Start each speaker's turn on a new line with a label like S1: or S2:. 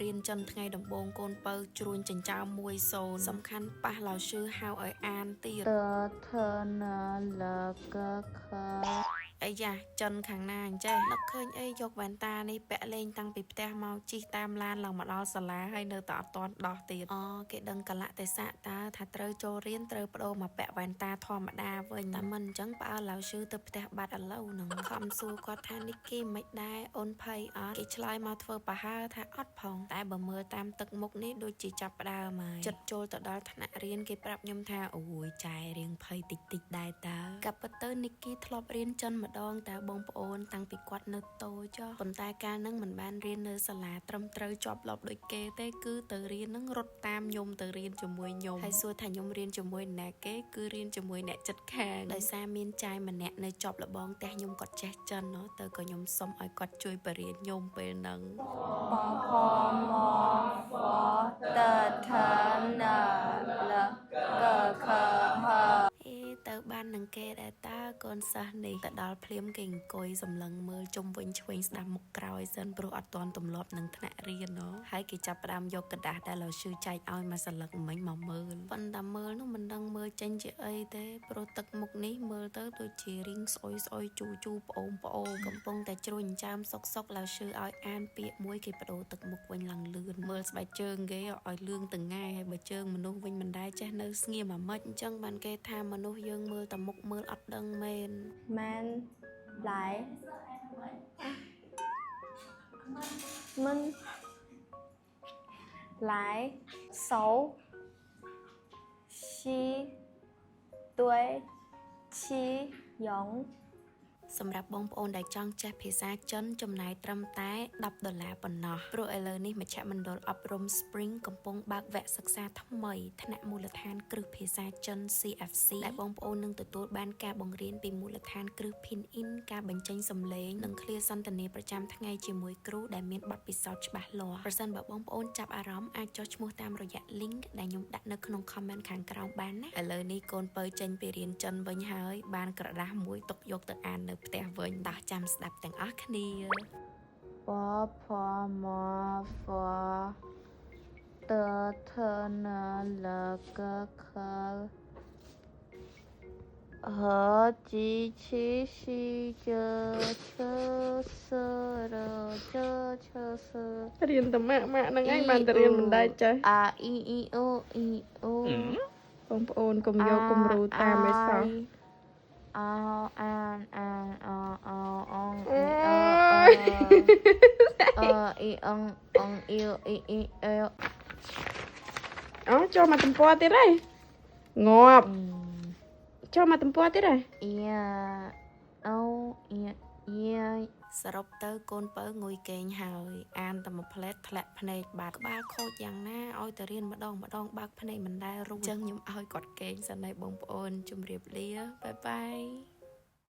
S1: រៀនចិនថ្ងៃដំបូងកូនពៅជ្រួញចិញ្ចើមមួយសូន្យសំខាន់ប៉ះឡៅឈឺហៅឲ្យអានទៀត
S2: 的特呢了个可
S1: អីយ៉ាចិនខាងណាអញ្ចេះនឹកឃើញអីយកវ៉ែនតានេះពាក់លេងតាំងពីផ្ទះមកជិះតាមឡានឡើងមកដល់សាលាហើយនៅតែអត់ទាន់ដោះទៀតអូគេដឹងកលៈទេសៈតើថាត្រូវចូលរៀនត្រូវបដូរមកពាក់វ៉ែនតាធម្មតាវិញតែមិនអញ្ចឹងផ្អើលឡៅឈឺទៅផ្ទះបាត់ឥឡូវហ្នឹងខំសួរគាត់ថានេះគេមិនដែរអូនភ័យអត់គេឆ្លើយមកធ្វើប្រហើរថាអត់ផងតែបើមើលតាមទឹកមុខនេះដូចជាចាប់ផ្ដើមហើយចិត្តចូលទៅដល់ថ្នាក់រៀនគេប្រាប់ខ្ញុំថាអូយចែរៀងភ័យតិចតិចៗដែរតើកាប់ពិតទៅនីគីធ្លាប់រៀនចិនម្ដងតើបងប្អូនតាំងពីគាត់នៅតូចចុះប៉ុន្តែកាលហ្នឹងមិនបានរៀននៅសាលាត្រឹមត្រូវជាប់លាប់ដូចគេទេគឺទៅរៀនហ្នឹងរត់តាមខ្ញុំទៅរៀនជាមួយខ្ញុំហើយសួរថាខ្ញុំរៀនជាមួយអ្នកគេគឺរៀនជាមួយអ្នកចិត្តខាងដោយសារមានចាយម្នាក់នៅជាប់លបងផ្ទះខ្ញុំគាត់ចេះចិនណោះទៅក៏ខ្ញុំសុំឲ្យគាត់ជួយបរៀនខ្ញុំពេលហ្នឹង
S2: ปพมฟเตเทนลกคห
S1: អេទៅបាននឹងគេដែរតើកូនសិស្សនេះទៅដល់ភ្លាមគេអង្គុយសម្លឹងមើលជុំវិញឆ្វេងស្ដាំមុខក្រោយសិនព្រោះអត់ទាន់ទម្លាប់នឹងថ្នាក់រៀនណហើយគេចាប់ផ្ដើមយកក្រដាសដែលលោកឈឺចែកឲ្យមកសន្លឹកមិញមកមើលប៉ុន្តែមើលនោះមិនដឹងមើលចេញជាអីទេព្រោះទឹកមុខនេះមើលទៅដូចជារៀងស្អុយស្អុយជូរជូរប្អូមប្អូមកំពុងតែជ្រួញចិញ្ចើមសុកសុកលោកឈឺឲ្យអានពាក្យមួយគេបដូរទឹកមុខវិញឡើងលឿនមើលស្បែកជើងគេឲ្យលឿងតងៃហើយបើជើងមនុស្សវិញមិនដែលចេះនៅស្ងៀមអាម៉េចអញ្ចឹងបានគេថាមនុស្សយើងមើលតែមុខមើលអត់ដឹងមែន
S2: 们来们来手西对七勇
S1: សម្រាប់បងប្អូនដែលចង់ចេះភាសាចិនចំណាយត្រឹមតែ10ដុល្លារប៉ុណ្ណោះព្រោះឥឡូវនេះមជ្ឈមណ្ឌលអប់រំ Spring កំពុងបើកវគ្គសិក្សាថ្មីថ្នាក់មូលដ្ឋានគ្រឹះភាសាចិន CFC ដែលបងប្អូននឹងទទួលបានការបង្រៀនពីមូលដ្ឋានគ្រឹះ Pinyin ការបញ្ចេញសំឡេងនិងឃ្លាសន្ទនាប្រចាំថ្ងៃជាមួយគ្រូដែលមានបទពិសោធន៍ច្បាស់លាស់ប្រសិនបើបងប្អូនចាប់អារម្មណ៍អាចចុះឈ្មោះតាមរយៈ link ដែលខ្ញុំដាក់នៅក្នុង comment ខាងក្រោមបានណាឥឡូវនេះកូនពៅចេញពីរៀនចិនវិញហើយបានក្រដាសមួយទុកយកទៅអាននៅផ្ទះវិញតោះចាំស្ដាប់ទាំងអស់គ្នា
S2: ปพมฟเตเทนลกคหจีชีชีเจเชสรเจเชส
S3: រៀនតែម៉ាក់ម៉ាក់ហ្នឹងឯងបានតែរៀនមិនដែរចេះ
S2: អាអ៊ីអ៊ីអូអ៊ីអូ
S3: បងប្អូនកុំយកគំរូតាមឯសោះ
S2: អោអានអានអអអង
S3: អូ
S2: អ៊ី
S3: យ
S2: អអ៊ីអងអងអ៊ីអ៊ីអ៊ីអេ
S3: អូចូលមកទំព័រទៀតហើយងាប់ចូលមកទំព័រទៀតហើយ
S2: អ៊ីអូអ៊ីអ៊ី
S1: សរុបទៅកូនពៅងុយកេងហើយអានតែមួយផ្លែតធ្លាក់ភ្នែកបាត់ក្បាលខូចយ៉ាងណាឲ្យតែរៀនម្ដងម្ដងបើកភ្នែកមិនដែលរួចអញ្ចឹងខ្ញុំឲ្យគាត់គេងសិនហើយបងប្អូនជម្រាបលា bye bye.